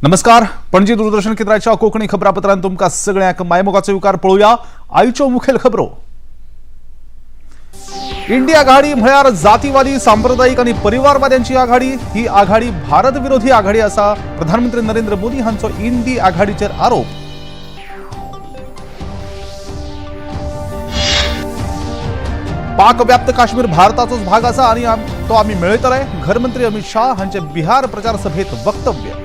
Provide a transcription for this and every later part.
नमस्कार, पणजी दूरदर्शन केंद्राच्या कोंकणी खबरापत्रांत तुमकां सगळ्यांक मायमोगाचो येवकार. पळोवया आयच्यो मुखेल खबरो. इंडिया आघाडी म्हळ्यार जातीवादी, सांप्रदायिक आनी परिवारवाद्यांची आघाडी. ही आघाडी भारत विरोधी आघाडी आसा. प्रधानमंत्री नरेंद्र मोदी हांचो इंडी आघाडीचेर आरोप. पाकव्याप्त काश्मीर भारताचोच भाग आसा आनी तो आमी मेळयतले. घरमंत्री अमित शाह हांचे बिहार प्रचार सभेत वक्तव्य.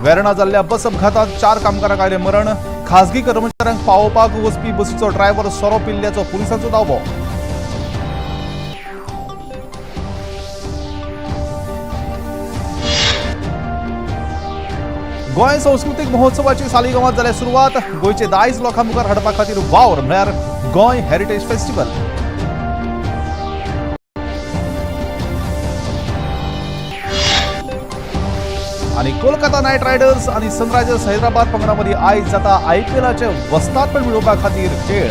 वेर्णा जाल्ल्या बस अपघातात 4 कामगारांक आयलें मरण. खासगी कर्मचाऱ्यांक पावोवपाक वचपी बसीचो ड्रायव्हर सोरो पिल्ल्याचो पुलिसांचो दावो. गोंय संस्कृतीक महोत्सवाची सालिगांवांत जाल्या सुरवात. गोंयचे दायज लोकां मुखार हाडपा खातीर वावर म्हळ्यार गोंय हेरिटेज फेस्टिवल. आणि कोलकाता नायट रायडर्स आणि सनरायझर्स हैदराबाद पंगडामध्ये आयज जाता आयपीएलाचे वस्तादपण मिळोवपा खातीर खेळ.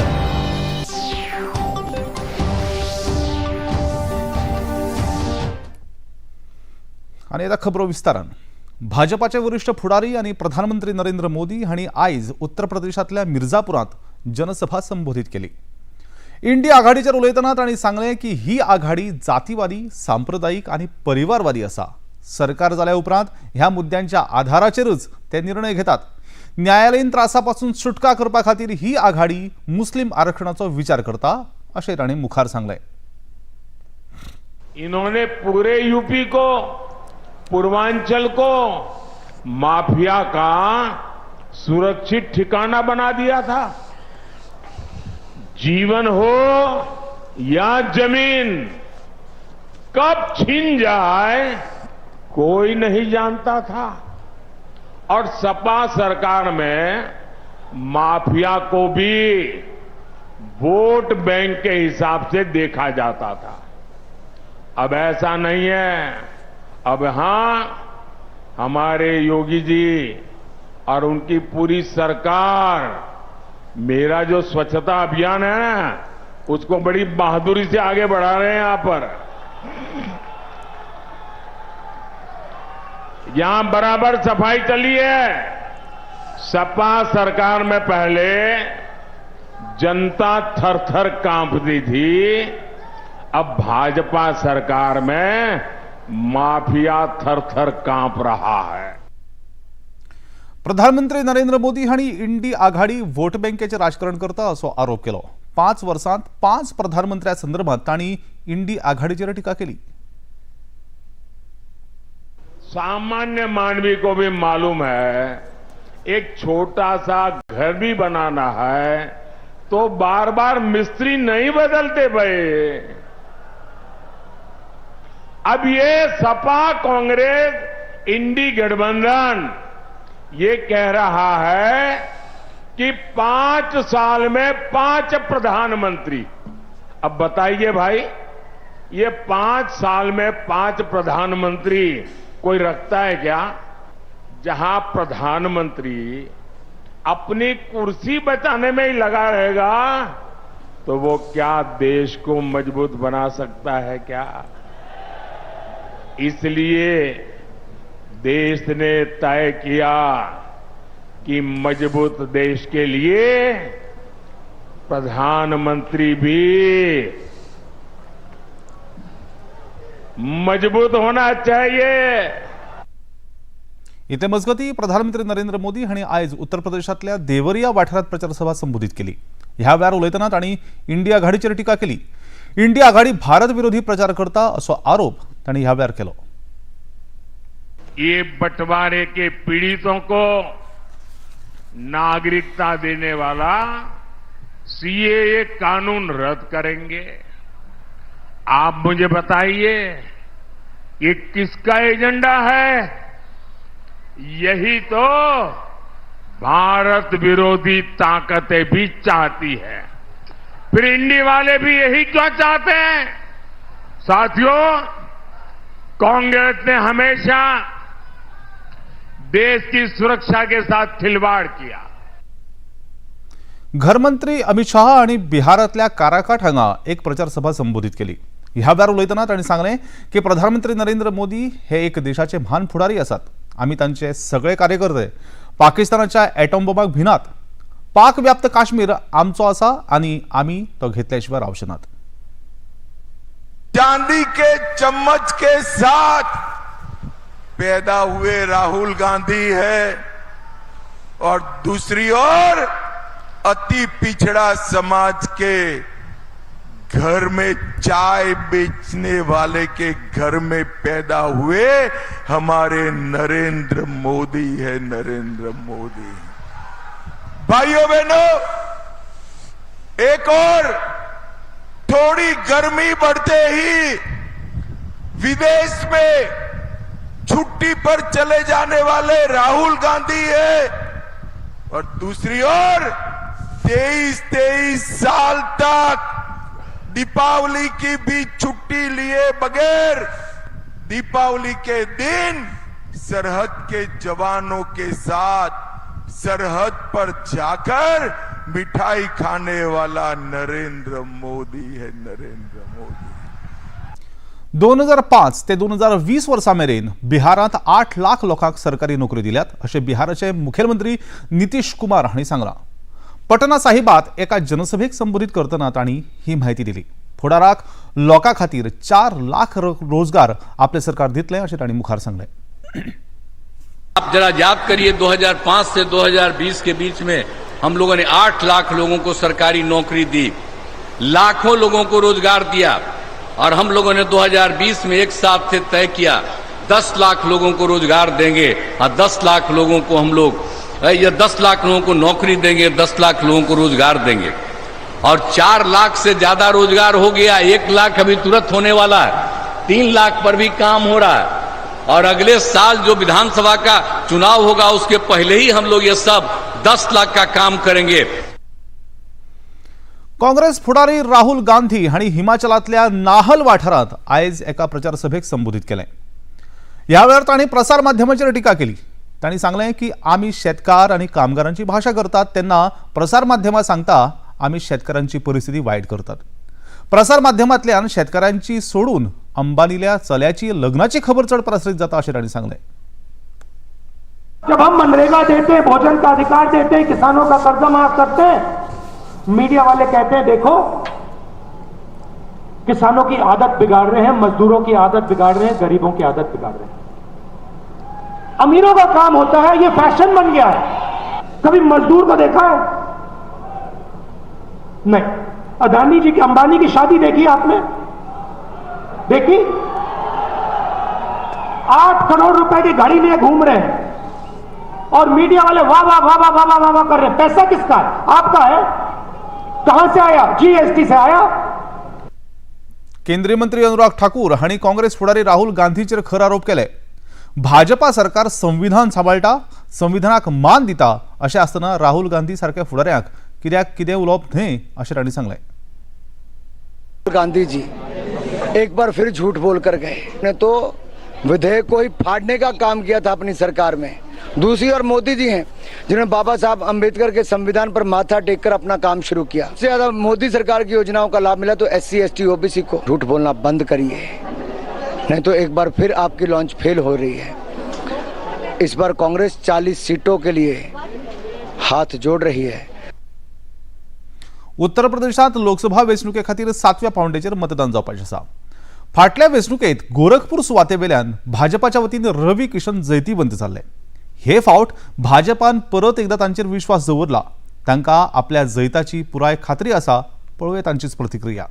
आणि आता खबरो विस्तारान. भाजपाचे वरिष्ठ फुडारी आणि प्रधानमंत्री नरेंद्र मोदी हांणी आयज उत्तर प्रदेशांतल्या मिर्जापुरांत जनसभा संबोधित केली. इंडिया आघाडीचेर उलयतना तांणी सांगलें की ही आघाडी जातीवादी, सांप्रदायिक आनी परिवारवादी आसा. सरकार जाल्या उपरांत ह्या मुद्द्यांच्या आधाराचेरच ते निर्णय घेतात. न्यायालयीन त्रासापासून सुटका करपा खातीर ही आघाडी मुस्लीम आरक्षणाचो विचार करता अशें तांणी मुखार सांगलें. इन्होंने पूरे यूपी को, पूर्वांचल को माफिया का सुरक्षित ठिकाना बना दिया था. जीवन हो या जमीन, कब छिन जाए कोई नहीं जानता था. और सपा सरकार में माफिया को भी वोट बैंक के हिसाब से देखा जाता था. अब ऐसा नहीं है. अब हां, हमारे योगी जी और उनकी पूरी सरकार मेरा जो स्वच्छता अभियान है ना, उसको बड़ी बहादुरी से आगे बढ़ा रहे हैं. यहां पर यहां बराबर सफाई चली है. सपा सरकार में पहले जनता थर थर कांपती थी, अब भाजपा सरकार में माफिया थर थर कांप रहा है. प्रधानमंत्री नरेंद्र मोदी हांणी इंडी आघाडी वोट बँकेचें राजकारण करता असो आरोप केलो. 5 वर्सांत 5 प्रधानमंत्र्या संदर्भात तांणी इंडी आघाडीचेर टिका केली. सामान्य मानवी को भी मालूम है, एक छोटा सा घर भी बनाना है तो बार बार मिस्त्री नहीं बदलते भाई. अब ये सपा कांग्रेस इंडी गठबंधन ये कह रहा है कि 5 साल में 5 प्रधानमंत्री. अब बताइए भाई, ये 5 साल में 5 प्रधानमंत्री कोई रखता है क्या? जहां प्रधानमंत्री अपनी कुर्सी बचाने में ही लगा रहेगा तो वो क्या देश को मजबूत बना सकता है क्या? इसलिए देश ने तय किया कि मजबूत देश के लिए प्रधानमंत्री भी मजबूत होना चाहिए. इतले मजगती प्रधानमंत्री नरेंद्र मोदी हांणी आयज उत्तर प्रदेशांतल्या देवरिया वाठारांत प्रचारसभा संबोधित केली. ह्या वेळार उलयतना तांणी इंडिया आघाडीचेर टिका केली. इंडिया आघाडी भारत विरोधी प्रचार करता असो आरोप तांणी ह्या वेळार केलो. ये बंटवारे के पीड़ितों को नागरिकता देने वाला सीएए कानून रद्द करेंगे. आप मुझे बताइए, ये किसका एजेंडा है? यही तो भारत विरोधी ताकतें भी चाहती है. फिर इंडी वाले भी यही क्यों चाहते हैं? साथियों, कांग्रेस ने हमेशा देश की सुरक्षा के साथ खिलवाड़ किया. घरमंत्री अमित शहा आणि बिहारातल्या काराकाट हांगा एक प्रचार सभा संबोधित केली. ह्या वेळार उलयतना तांणी सांगलें की प्रधानमंत्री नरेंद्र मोदी हे एक देशाचे म्हान फुडारी आसात. आमी तांचे सगळे कार्यकर्ते पाकिस्तानाच्या एटॉम बॉम्बाक भिनात. पाक व्याप्त काश्मीर आमचो आसा आनी आमी तो घेतल्या शिवाय रावचे नात. चांदी के चम्मच के साथ पैदा हुए राहुल गांधी है और दूसरी ओर अति पिछड़ा समाज के घर में चाय बेचने वाले के घर में पैदा हुए हमारे नरेंद्र मोदी है, नरेंद्र मोदी. भाइयों बहनों, एक और थोड़ी गर्मी बढ़ते ही विदेश में छुट्टी पर चले जाने वाले राहुल गांधी है और दूसरी ओर 23-23 साल तक दीपावली की भी छुट्टी लिए बगैर दीपावली के दिन सरहद के जवानों के साथ सरहद पर जाकर मिठाई खाने वाला नरेंद्र मोदी है, नरेंद्र मोदी. 2005 ते 2020 वर्सां मेरेन बिहारांत 8 लाख लोकांक सरकारी नोकरी दिल्यात अशें बिहाराचे मुखेलमंत्री नितीश कुमार हांणी सांगलां. पटना साहिबात एका जनसभेक संबोधीत करतना तांणी ही म्हायती दिली. फुडाराक लोकां खातीर 4 लाख रोजगार आपलें सरकार दितलें अशें तांणी मुखार सांगलें. आप जरा याद करिए, 2005 से 2020 के बीच में हम लोगों ने 8 लाख लोगों को सरकारी नौकरी दी, लाखों लोगों को रोजगार दिया और हम लोगों ने 2020 में एक साथ से तय किया, 10 लाख लोगों को रोजगार देंगे और 10 लाख लोगों को हम लोग या 10 लाख लोगों को नौकरी देंगे, 10 लाख लोगों को रोजगार देंगे और 4 लाख से ज्यादा रोजगार हो गया. 1 लाख अभी तुरंत होने वाला है, 3 लाख पर भी काम हो रहा है और अगले साल जो विधानसभा का चुनाव होगा, उसके पहले ही हम लोग ये सब 10 लाख का काम करेंगे. काँग्रेस फुडारी राहुल गांधी हांणी हिमाचलांतल्या नाहल वाठारांत आयज एका प्रचार सभेक संबोधीत केलें. ह्या वेळार तांणी प्रसार माध्यमाचेर टिका केली. तांणी सांगलें की आमी शेतकार आनी कामगारांची भाशा करतात तेन्ना प्रसार माध्यमां सांगता आमी शेतकारांची परिस्थिती वायट करतात. प्रसार माध्यमांतल्यान शेतकारांची सोडून अंबानील्या चल्याची लग्नाची खबर चड प्रसारीत जाता अशें तांणी सांगलें. जब हम मनरेगा देते हैं, भोजन का अधिकार देते हैं, किसानों का कर्जा माफ करते हैं, मीडिया वाले कहते हैं, देखो, किसानों की आदत बिगाड़ रहे हैं, मजदूरों की आदत बिगाड़ रहे हैं, गरीबों की आदत बिगाड़ रहे हैं. अमीरों का काम होता है, ये फैशन बन गया है. कभी मजदूर को देखा है? नहीं. अदानी जी की, अंबानी की शादी देखी आपने? देखी? 8 करोड़ रुपए की गाड़ी में घूम रहे हैं और मीडिया वाले वाह वाह वाह वाह वाह वाह वाह कर रहे हैं. पैसा किसका है? आपका है. कहां से आया? जीएसटी से आया. केंद्रीय मंत्री अनुराग ठाकूर हांणी काँग्रेस फुडारी राहुल गांधीचेर खर आरोप केले. भाजपा सरकार संविधान सांबाळटा, संविधानाक मान दिता अशें आसतना राहुल गांधी सारक्या फुडाऱ्यांक कित्याक कितें उलोवप न्हय अशें तांणी सांगलें. गांधी जी एक बार फिर झूठ बोल कर गए. ने तो विधेयक को ही फाड़ने का काम किया था अपनी सरकार में. दूसरी ओर मोदी जी हैं, जिन्होंने बाबा साहब अम्बेडकर के संविधान पर माथा टेक कर अपना काम शुरू किया. सबसे ज्यादा मोदी सरकार की योजनाओं का लाभ मिला तो एससी, एसटी, ओबीसी को. झूठ बोलना बंद करिए, नहीं तो एक बार फिर आपकी लॉन्च फेल हो रही है. इस बार कांग्रेस 40 सीटों के लिए हाथ जोड़ रही है. उत्तर प्रदेशात लोकसभा वेंचणुके खातीर सातव्या पावंड्याचेर मतदान जावपाचें आसा. फाटल्या वेंचणुकेत गोरखपूर सुवातेवेल्यान भाजपाच्या वतीन रवी किशन जैतिवंत जाल्ले. हे फावट भाजपान परत एकदा तांचेर विश्वास दवरला. तांकां आपल्या जैताची पुराय खात्री आसा. पळोवया तांचीच प्रतिक्रिया.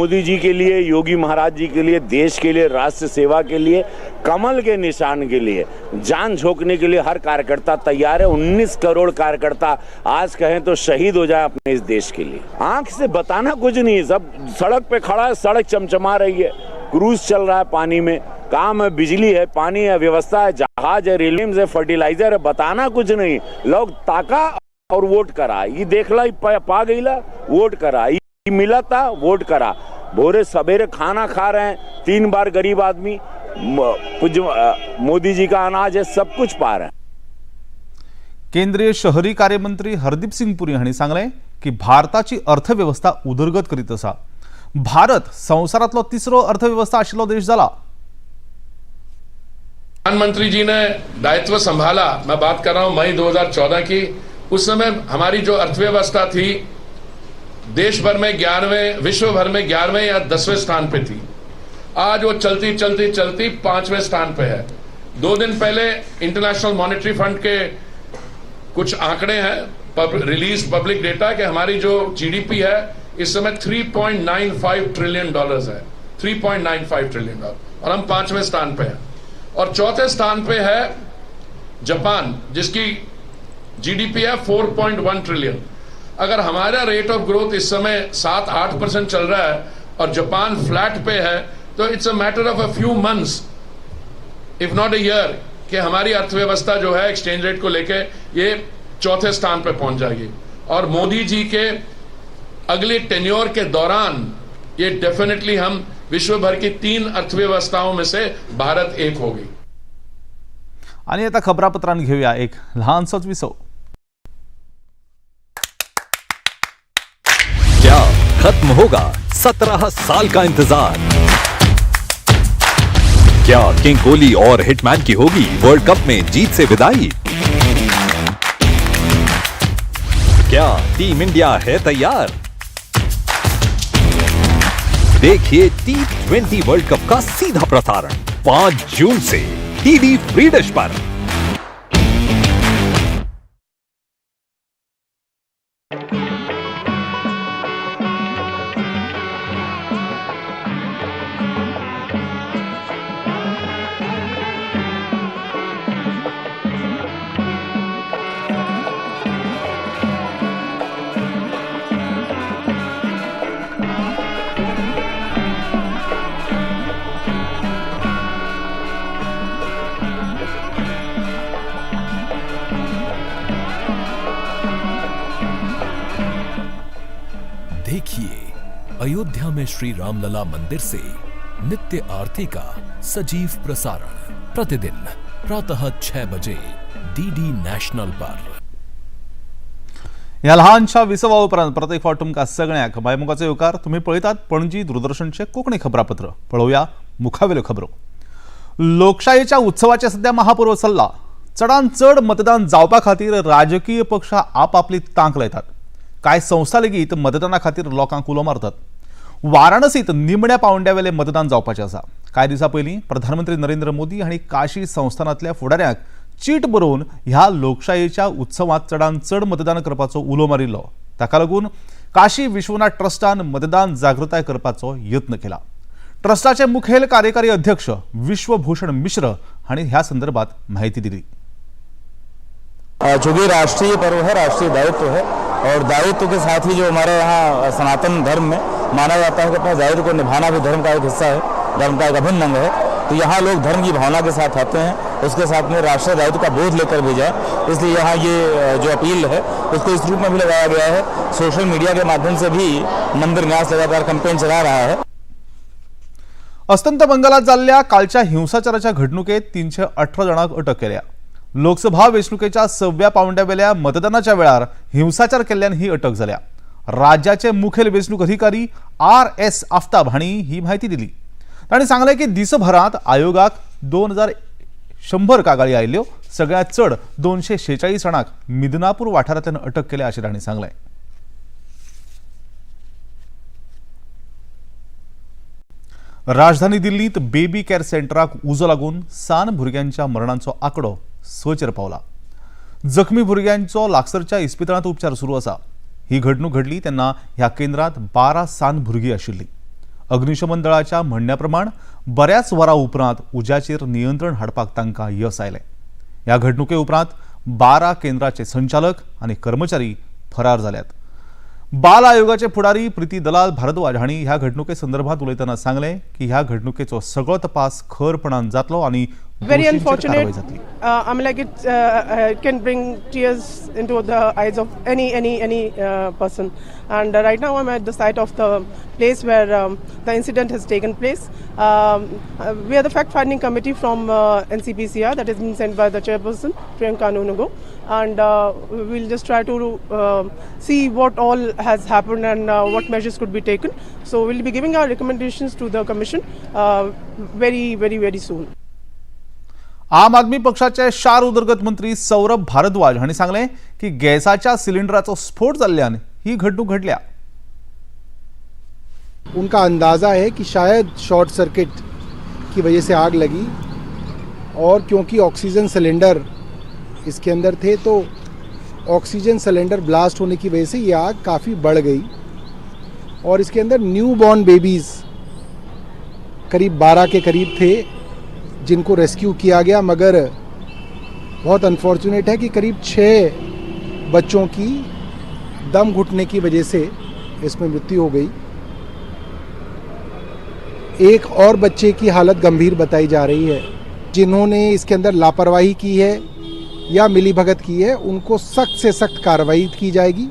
मोदी जी के लिए, योगी महाराज जी के लिए, देश के लिए, राष्ट्र सेवा के लिए, कमल के निशान के लिए जान झोंकने के लिए हर कार्यकर्ता तैयार है. 19 करोड़ कार्यकर्ता आज कहें तो शहीद हो जाए अपने इस देश के लिए. आंख से बताना कुछ नहीं है, सब सड़क पे खड़ा है, सड़क चमचमा रही है, क्रूज चल रहा है पानी में, काम है, बिजली है, पानी है, व्यवस्था है, जहाज है, रेलवे है, फर्टिलाइजर है. बताना कुछ नहीं. लोग ताका और वोट करा. ये देखला, पा गईला, वोट करा. ये मिला था, वोट करा. भोरे सवेरे खाना खा रहे हैं तीन बार गरीब आदमी. पूज्य मोदी जी का अनाज है, सब कुछ पा रहे हैं. केंद्रीय शहरी कार्यमंत्री हरदीप सिंग पुरी हांणी सांगलें की भारताची अर्थवेवस्था उदरगत करीत आसा. भारत संवसारांतलो तिसरो अर्थवेवस्था आशिल्लो देश जाला. प्रधानमंत्री जी ने दायित्व संभाला, मैं बात कर रहा हूं मई 2014 की. उस समय हमारी जो अर्थव्यवस्था थी देश भर में 11वें, विश्व भर में 11वें या 10वें स्थान पे थी. आज वो चलती चलती चलती 5वें स्थान पे है. 2 दिन पहले इंटरनेशनल मॉनेटरी फंड के कुछ आंकड़े हैं, रिलीज पब्लिक डेटा, कि हमारी जो जीडीपी है इस समय 3.95 ट्रिलियन डॉलर्स है, 3.95 ट्रिलियन डॉलर, और हम 5वें स्थान पे हैं. और चौथे स्थान पे है जापान, जिसकी जीडीपी है 4.1 ट्रिलियन. अगर हमारा रेट ऑफ ग्रोथ इस समय 7-8% चल रहा है और जापान फ्लैट पे है, तो it's a matter of a few months if not a year कि हमारी अर्थव्यवस्था जो है एक्सचेंज रेट को लेके ये चौथे स्थान पे पहुंच जाएगी. और मोदी जी के अगले टेन्योर के दौरान ये डेफिनेटली हम विश्व भर की 3 अर्थव्यवस्थाओं में से भारत एक होगी. आणि आता खबरापत्रांत घेऊया एक ल्हानसोच विसव. क्या खत्म होगा 17 साल का इंतजार? क्या किंग कोहली और हिटमैन की होगी वर्ल्ड कप में जीत से विदाई? क्या टीम इंडिया है तैयार? देखिए T20 world cup का सीधा प्रसारण 5 जून से डीडी फ्री डिश पर. देखिए अयोध्या में श्री रामलला मंदिर से नित्य आरती का सजीव प्रसारण प्रतिदिन प्रातः 6 बजे डीडी नॅशनल पर. ह्या ल्हानशा विसवा उपरांत परत एक फावट तुमकां सगळ्यांक बायमुखाचो येवकार. तुमी पळयतात पणजी दूरदर्शनचें कोंकणी खबरापत्र. पळोवया मुखावेल्यो खबरो. लोकशायेच्या उत्सवाचें सध्या महापर्व चल्ला. चडान चड मतदान जावपा खातीर राजकीय पक्ष आपापली तांक लायतात. कांय संस्था लेगीत मतदाना खातीर लोकांक उलो मारतात. वाराणसीत निमण्या पावंड्यावेलें मतदान जावपाचें आसा. कांय दिसां पयलीं प्रधानमंत्री नरेंद्र मोदी हांणी काशी संस्थानांतल्या फुडाऱ्यांक चीट बरोवन ह्या लोकशायेच्या उत्सवांत चडान चड मतदान करपाचो उलो मारिल्लो. ताका लागून काशी विश्वनाथ ट्रस्टान मतदान जागृताय करपाचो यत्न केला. ट्रस्टाचे मुखेल कार्यकारी अध्यक्ष विश्वभूषण मिश्र हांणी ह्या संदर्भात म्हायती दिली. चूँकि राष्ट्रीय पर्व है, राष्ट्रीय दायित्व है, और दायित्व के साथ ही जो हमारे यहाँ सनातन धर्म में माना जाता है कि अपने दायित्व को निभाना भी धर्म का एक हिस्सा है, धर्म का एक अभिन्न अंग है. तो यहाँ लोग धर्म की भावना के साथ आते हैं, उसके साथ में राष्ट्रीय दायित्व का बोध लेकर भी जाए, इसलिए यहाँ ये जो अपील है उसको इस रूप में भी लगाया गया है. सोशल मीडिया के माध्यम से भी मंदिर न्यास लगातार कंपेन चला रहा है. अस्तंत बंगालात जाल्ल्या कालच्या हिंसाचाराच्या घडणुकेत 318 जाणांक अटक केल्या. लोकसभा वेंचणुकेच्या 6व्या पावंड्यावेल्या मतदानाच्या वेळार हिंसाचार केल्ल्यान ही अटक जाल्या. राज्याचे मुखेल वेंचणूक अधिकारी RS Aftab हांणी ही म्हायती दिली. तांणी सांगलें की दिसभरांत आयोगाक 2100 कागाळी आयल्यो. सगळ्यांत चड 246 जाणांक मिदनापूर वाठारांतल्यान अटक केल्या अशें तांणी सांगलें. राजधानी दिल्लीत बेबी केअर सेंटराक उजो लागून सान भुरग्यांच्या मरणांचो आंकडो 6चेर पावला. जखमी भुरग्यांचो लागसरच्या इस्पितळांत उपचार सुरू आसा. ही घडणूक घडली तेन्ना ह्या केंद्रांत 12 सान भुरगीं आशिल्लीं. अग्निशमन दळाच्या म्हणण्या प्रमाण बऱ्याच वरां उपरांत उज्याचेर नियंत्रण हाडपाक तांकां यस आयलें. ह्या घडणुके उपरांत 12 केंद्राचे संचालक आनी कर्मचारी फरार जाल्यात. बाल आयोगाचे फुडारी प्रीती दलाल भारद्वाज हांणी ह्या घडणुके संदर्भात उलयतना सांगलें की ह्या घडणुकेचो सगळो तपास खरपणान जातलो आनी very unfortunate. I mean, like it can bring tears into the eyes of any person. And right now I'm at the site of the place where the incident has taken place. We are the fact-finding committee from NCPCR that has been sent by the chairperson Priyanka Anunugo. and we'll just try to see what all has happened and what measures could be taken. So we'll be giving our recommendations to the commission very, very, very soon. आम आदमी पक्षाचे शार उदरगत मंत्री सौरभ भारद्वाज हांणी सांगलें की गॅसाच्या सिलिंडराचो स्फोट जाल्ल्यान ही घडणूक घडल्या. उनका अंदाज़ा है कि शायद शॉर्ट सर्किट की वजह से आग लगी और क्योंकि ऑक्सीजन सिलेंडर इसके अंदर थे तो ऑक्सीजन सिलेंडर ब्लास्ट होने की वजह से ये आग काफ़ी बढ़ गई और इसके अंदर न्यू बॉर्न बेबीज़ करीब 12 के करीब थे जिनको रेस्क्यू किया गया, मगर बहुत अनफॉर्चुनेट है कि करीब 6 बच्चों की दम घुटने की वजह से इसमें मृत्यु हो गई। एक और बच्चे की हालत गंभीर बताई जा रही है। जिन्होंने इसके अंदर लापरवाही की है या मिलीभगत की है उनको सख्त से सख्त कार्रवाई की जाएगी।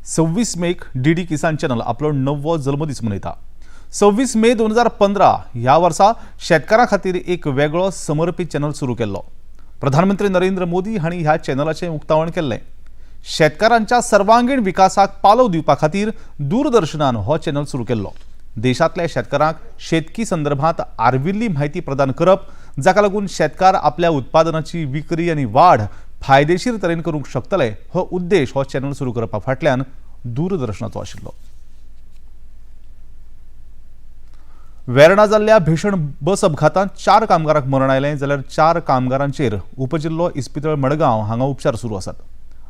26 मेक डीडी किसान चॅनल आपलो 9वो जल्मदीस मनयता। 26 मे 2015 ह्या वर्सा शेतकारां खातीर एक वेगळो समर्पित चॅनल सुरू केल्लो। प्रधानमंत्री नरेंद्र मोदी हांणी ह्या चॅनलाचें उक्तावण केल्लें। शेतकारांच्या सर्वांगीण विकासाक पालव दिवपा खातीर दूरदर्शनान हो चॅनल सुरू केल्लो। देशांतल्या शेतकारांक शेतकी संदर्भात आर्विल्ली म्हायती प्रदान करप, जाका लागून शेतकार आपल्या उत्पादनाची विक्री आनी वाड फायदेशीर तरेन करूंक शकतले, हो उद्देश हो चॅनल सुरू करपा फाटल्यान दूरदर्शनाचो आशिल्लो। वेर्णा जाल्ल्या भीषण बस अपघातांत 4 कामगारांक मरण आयलें, जाल्यार 4 कामगारांचेर उपजिल्लो इस्पितळ मडगांव हांगा उपचार सुरू आसात।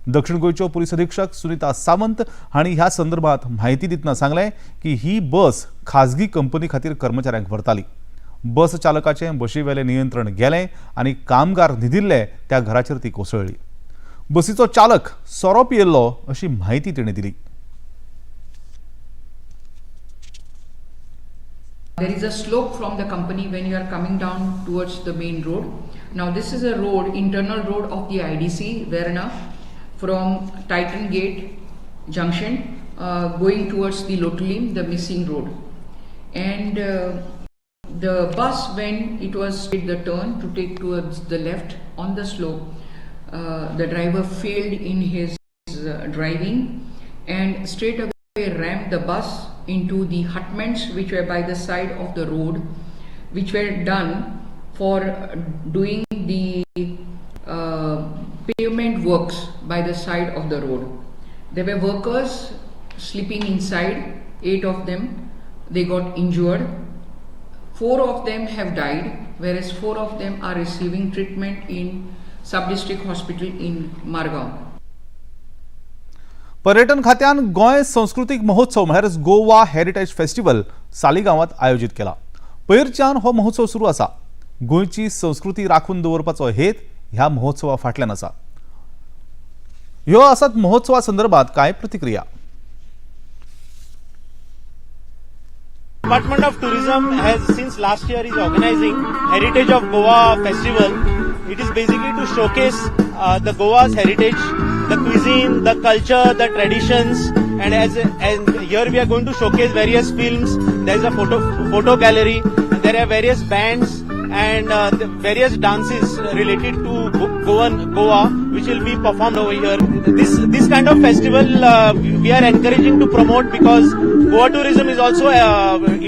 दक्षिण गोंयच्यो पुलीस अधीक्षक सुनीता सावंत हांणी ह्या संदर्भात म्हायती दितना सांगलें की ही बस खाजगी कंपनी खातीर कर्मचाऱ्यांक व्हरताली। बस चालकाचें बशीवेलें नियंत्रण गेलें आनी कामगार न्हिदिल्ले त्या घराचेर ती कोसळ्ळी। बसीचो चालक सोरो पियेल्लो अशी म्हायती तिणें दिली। There is a slope from the company when you are coming down towards the main road. Now this is a road, internal road of the IDC Verna, from Titan Gate Junction going towards the Lotulim, the missing road. And the bus, when it was the turn to take towards the left on the slope, the driver failed in his driving and straight away rammed the bus into the hutments which were by the side of the road, which were done for doing the pavement works by the side of the road. There were workers sleeping inside, 8 of them. They got injured. 4 of them have died, whereas 4 of them are receiving treatment in sub-district hospital in Margao. पर्यटन खात्यान गोंय सांस्कृतीक महोत्सव म्हळ्यार Goa heritage festival सालिगांवांत आयोजीत केला। पयरच्यान हो महोत्सव सुरू आसा। गोंयची संस्कृती राखून दवरपाचो हेत ह्या महोत्सवा फाटल्यान आसा। ह्यो आसात महोत्सवा संदर्भात कांय प्रतिक्रिया। Department of Tourism has since last year is organizing Heritage of Goa Festival. It is basically to showcase the Goa's heritage, the cuisine, the culture, the traditions, and and here we are going to showcase various films. There is a photo gallery. There are various bands and the various dances related to Goa, which will be performed over here. This kind of festival we are encouraging to promote because Goa tourism is also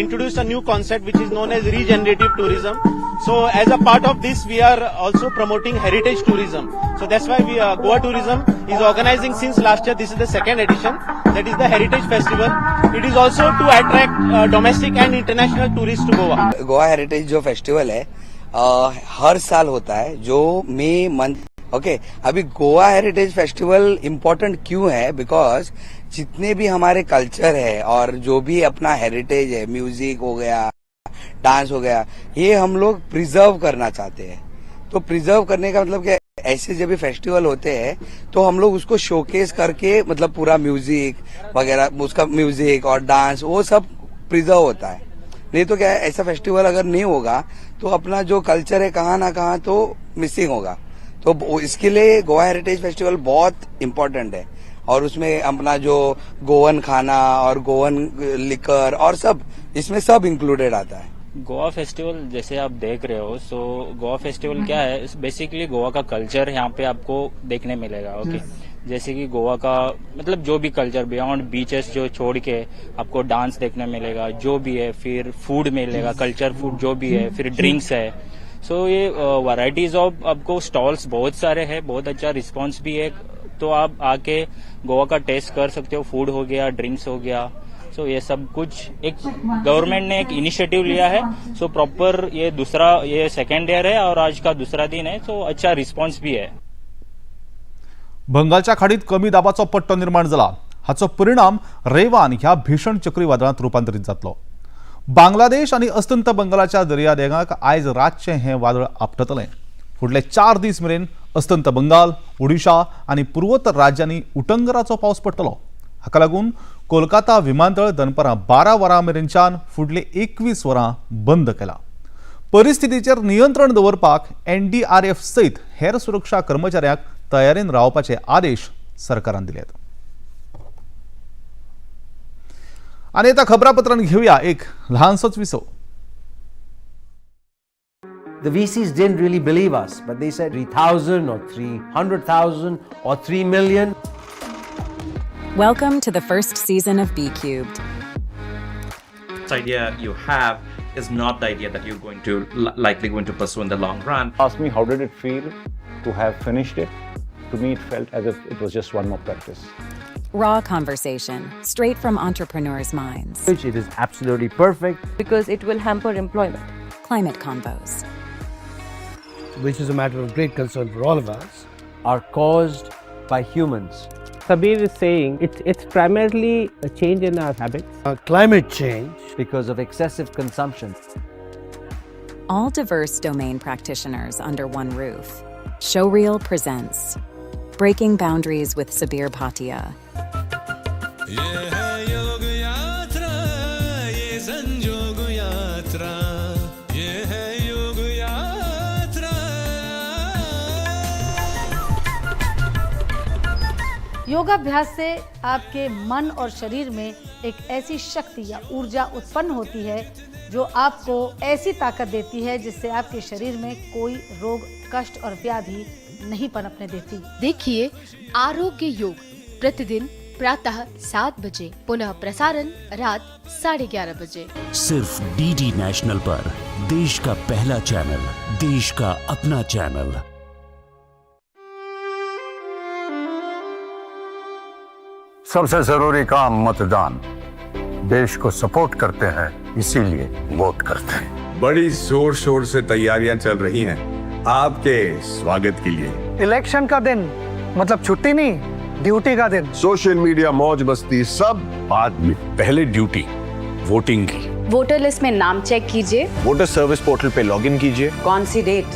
introduced a new concept which is known as regenerative tourism. So as a part of this, we are also promoting heritage tourism. So that's why we Goa Tourism is organizing since last year. This is the second edition. That is the Heritage Festival. It is also to attract domestic and international tourists to Goa. Goa Heritage जो festival है हर साल होता है, जो मई month. Okay, अभी Goa heritage festival important क्यों है? Because जितने भी हमारे culture है और जो भी अपना हेरिटेज है, म्यूजिक हो गया, डांस हो गया, ये हम लोग प्रिजर्व करना चाहते हैं। तो प्रिजर्व करने का मतलब क्या, ऐसे जब भी फेस्टिवल होते हैं तो हम लोग उसको शोकेस करके, मतलब पूरा म्यूजिक वगैरह, उसका म्यूजिक और डांस वो सब प्रिजर्व होता है। नहीं तो क्या है, ऐसा फेस्टिवल अगर नहीं होगा तो अपना जो कल्चर है कहाँ ना कहाँ तो मिसिंग होगा। तो इसके लिए गोवा हेरिटेज फेस्टिवल बहुत इम्पोर्टेंट है। और उसमें अपना जो गोवन खाना और गोवन लिकर और सब, इसमें सब इंक्लूडेड आता है। गोवा फेस्टिवल जैसे आप देख रहे हो, सो गोवा फेस्टिवल क्या है, बेसिकली गोवा का कल्चर यहाँ पे आपको देखने मिलेगा। ओके, जैसे कि गोवा का मतलब जो भी कल्चर बियॉन्ड बीचेस जो छोड़ के आपको डांस देखने मिलेगा जो भी है, फिर फूड मिलेगा, कल्चर फूड जो भी है, फिर ड्रिंक्स है। सो ये वैरायटीज ऑफ आपको स्टॉल्स बहुत सारे हैं, बहुत अच्छा रिस्पॉन्स भी है। तो आप आके गोवा का टेस्ट कर सकते हो, फूड हो गया, ड्रिंक्स हो गया। सो ये सब कुछ एक गवर्नमेंट ने एक इनिशिएटिव लिया है। सो प्रॉपर ये दूसरा, ये सेकेंड ईयर है और आज का दूसरा दिन है, सो अच्छा रिस्पॉन्स भी है। बंगालच्या खाडीत कमी दाबाचो पट्टो निर्माण जाला, हाचो परिणाम रेवान ह्या भीषण चक्रीवादळांत रुपांतरीत जातलो। बांगलादेश आनी अस्तंत बंगालाच्या दर्यादेगांक आयज रातचें हें वादळ आपटतलें। फुडले 4 दीस मेरेन अस्तंत बंगाल, ओडिशा आनी पुर्वोत्तर राज्यांनी उटंगराचो पावस पडटलो। हाका लागून कोलकाता विमानतळ दनपरां 12 वरां मेरेनच्यान फुडले 21 वरां बंद केला। परिस्थितीचेर नियंत्रण दवरपाक एनडीआरएफ सयत हेर सुरक्षा कर्मचाऱ्यांक तयारेन रावपाचे आदेश सरकारान दिल्यात। आनी आतां खबरापत्रान घेवया एक ल्हानसोच विसव। The VCs didn't really believe us, but they said 3,000 or 300,000 or 3 million. Welcome to the first season of BCubed. This idea you have is not the idea that you're going to likely going to pursue in the long run. Ask me how did it feel to have finished it? To me, it felt as if it was just one more practice. Raw conversation, straight from entrepreneurs' minds. Which it is absolutely perfect. Because it will hamper employment. Climate convos. Which is a matter of great concern for all of us. Are caused by humans. Sabir is saying it's primarily a change in our habits. Climate change. Because of excessive consumption. All diverse domain practitioners under one roof. Showreel presents Breaking Boundaries with Sabir Bhatia. ये है योग यात्रा, ये संजोग यात्रा, ये है योग यात्रा। योगाभ्यास से आपके मन और शरीर में एक ऐसी शक्ति या ऊर्जा उत्पन्न होती है जो आपको ऐसी ताकत देती है जिससे आपके शरीर में कोई रोग, कष्ट और व्याधि नहीं पनपने देती। देखिए आरोग्य योग प्रतिदिन प्रातः 7 बजे, पुनः प्रसारण रात 11:30 बजे, सिर्फ डीडी नेशनल पर। देश का पहला चैनल, देश का अपना चैनल। सबसे जरूरी काम मतदान। देश को सपोर्ट करते हैं, इसीलिए वोट करते हैं। बड़ी जोर शोर से तैयारियां चल रही हैं आपके स्वागत के लिए। इलेक्शन का दिन मतलब छुट्टी नहीं, ड्यूटी का दिन। सोशल मीडिया, मौज मस्ती सब बाद में, पहले ड्यूटी वोटिंग की। वोटर लिस्ट में नाम चेक कीजिए, water service portal pay login कीजिए। कौन सी डेट,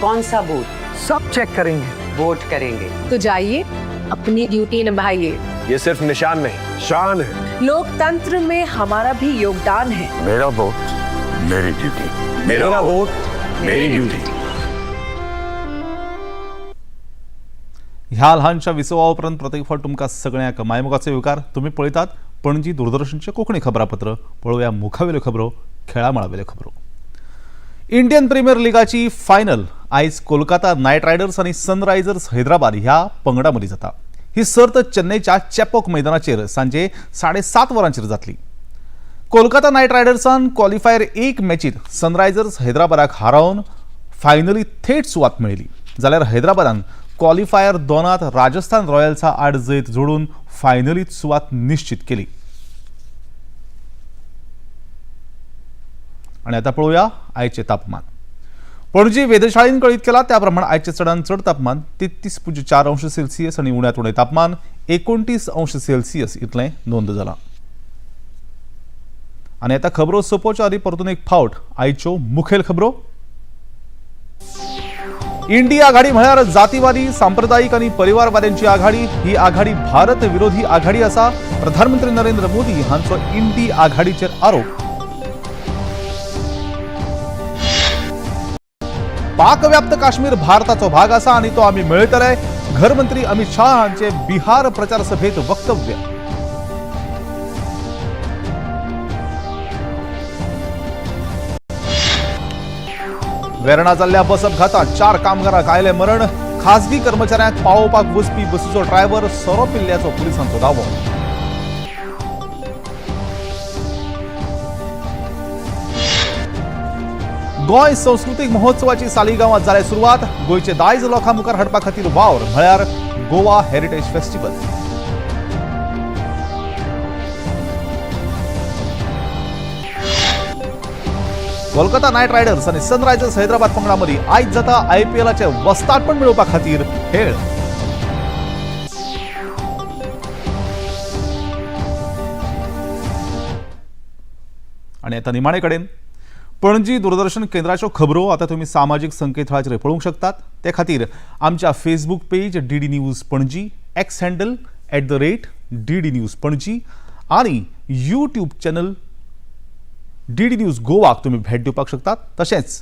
कौन सा बूथ, सब चेक करेंगे, वोट करेंगे। तो जाइए अपनी ड्यूटी निभाइए। ये सिर्फ निशान नहीं, शान है। लोकतंत्र में हमारा भी योगदान है। मेरा वोट मेरी ड्यूटी, मेरा वोट मेरी ड्यूटी। ह्या ल्हानशा विसवा उपरांत प्रत्येक फावट तुमकां सगळ्यांक मायमोगाचो येवकार। तुमी पळयतात पणजी दूरदर्शनचें कोंकणी खबरापत्र। पळोवया मुखावेल्यो खबरो, खेळा मळावेल्यो खबरो। इंडियन प्रिमियर लिगाची फायनल आयज कोलकाता नायट रायडर्स आनी सनरायझर्स हैदराबाद ह्या पंगडा मदीं जाता। ही सर्त चेन्नईच्या चेपॉक मैदानाचेर सांजे 7:30 वरांचेर जातली। कोलकाता नायट रायडर्सान क्वॉलिफायर 1 मॅचीत सनरायझर्स हैदराबादाक हारोवन फायनली थेट सुवात मेळयली, जाल्यार हैदराबादान क्वॉलिफायर 2 राजस्थान रॉयल्सा आड जैत जोडून फायनलीत सुवात निश्चित केली। आनी आतां पळोवया आयचें तापमान। पणजी वेधशाळेन कळीत केला त्या प्रमाण आयचें चडांत चड तापमान 33.4 अंश सेल्सियस आनी उण्यांत उणें तापमान 29 अंश सेल्सियस इतलें नोंद जालां। आनी आतां खबरो सोंपोवच्या आदीं परतून एक फावट आयच्यो मुखेल खबरो। इंडिया आघाडी म्हळ्यार जातीवादी, सांप्रदायिक आनी परिवारवाद्यांची आघाडी। ही आघाडी भारत विरोधी आघाडी आसा। प्रधानमंत्री नरेंद्र मोदी हांचो इंडी आघाडीचेर आरोप। पाकव्याप्त काश्मीर भारताचो भाग आसा आनी तो आमी मेळयतले, घरमंत्री अमित शाह हांचे बिहार प्रचार सभेत वक्तव्य। वेर्णा जाल्ल्या बस अपघातांत 4 कामगारांक आयलें मरण. खासगी कर्मचाऱ्यांक पावोवपाक वचपी बसीचो ड्रायव्हर सोरो पिल्ल्याचो पुलिसांचो दावो. गोंय संस्कृतीक महोत्सवाची सालिगांवांत जाल्या सुरवात. गोंयचे दायज लोकां मुखार हाडपा खातीर वावर म्हळ्यार Goa heritage festival. Kolkata Knight Riders आनी सनरायझर्स हैदराबाद पंगडा मदीं आयज जाता आयपीएलाचे वस्तादपण मेळोवपा खातीर खेळ. आनी आतां निमाणे कडेन पणजी दूरदर्शन केंद्राच्यो खबरो आतां तुमी सामाजीक संकेतथळाचेर पळोवंक शकतात. ते खातीर आमच्या Facebook page DD news Panaji, X handle @DD news Panaji आनी यूट्यूब चॅनल डीडी न्यूज गोवाक तुमी भेट दिवपाक शकतात. तशेंच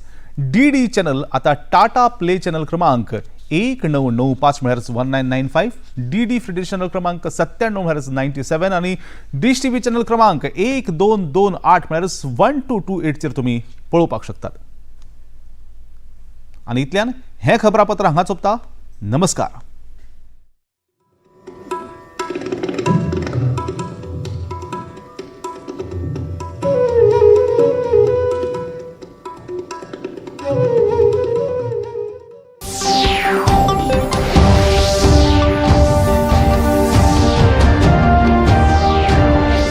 डीडी चॅनल आतां टाटा प्ले चॅनल क्रमांक 1995 म्हळ्यार 1995, डीडी फ्री चॅनल क्रमांक 97 म्हळ्यार 97 आनी डिश टीव्ही चॅनल क्रमांक 1228 म्हळ्यार 1228चेर तुमी पळोवपाक शकतात. आनी इतल्यान हें खबरापत्र हांगा सोंपता. नमस्कार.